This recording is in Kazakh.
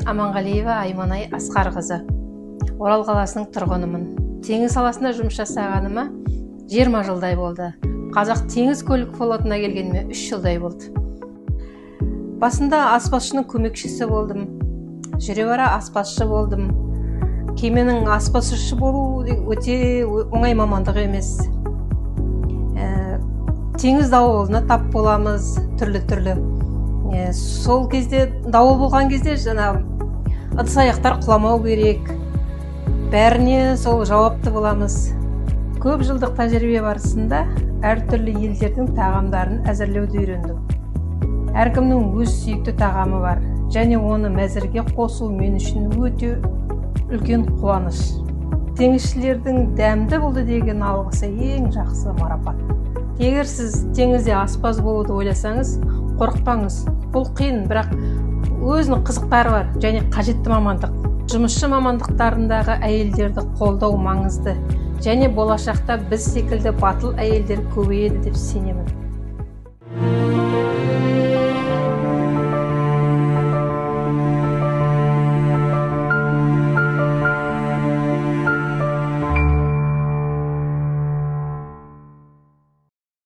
Аманғалиева Айманай Асқарқызы. Орал қаласының тұрғынымын. Теңіз саласында жұмыс жасағаныма 20 жылдай болды. Қазақ теңіз көлік флотына келгеніме 3 жылдай болды. Басында аспазшының көмекшісі болдым. Жүре бара аспазшы болдым. Кеменің аспазшысы болу өте оңай мамандық емес. Теңіз дауылына тап боламыз, түрлі-түрлі. Сол кезде дауыл болған кезде жаңа ыдыс аяқтар құламау керек. Бәріне сол жауапты боламыз. Көп жылдық тәжірибе барысында әртүрлі елдердің тағамдарын әзірлеуді үйрендім. Әркімнің өз сүйікті тағамы бар және оны мәзірге қосу мен үшін өте үлкен қуаныш. Теңізшілердің дәмді болды деген алғысы ең жақсы марапат. Егер сіз теңізде аспаз болуды ойласаңыз, қорықпаңыз. Бұл қиын, бірақ өзінің қызықтары бар және қажетті мамандық. Жұмысшы мамандықтарындағы әйелдерді қолдау маңызды және болашақта біз секілді батыл әйелдер көбейеді деп сенемін.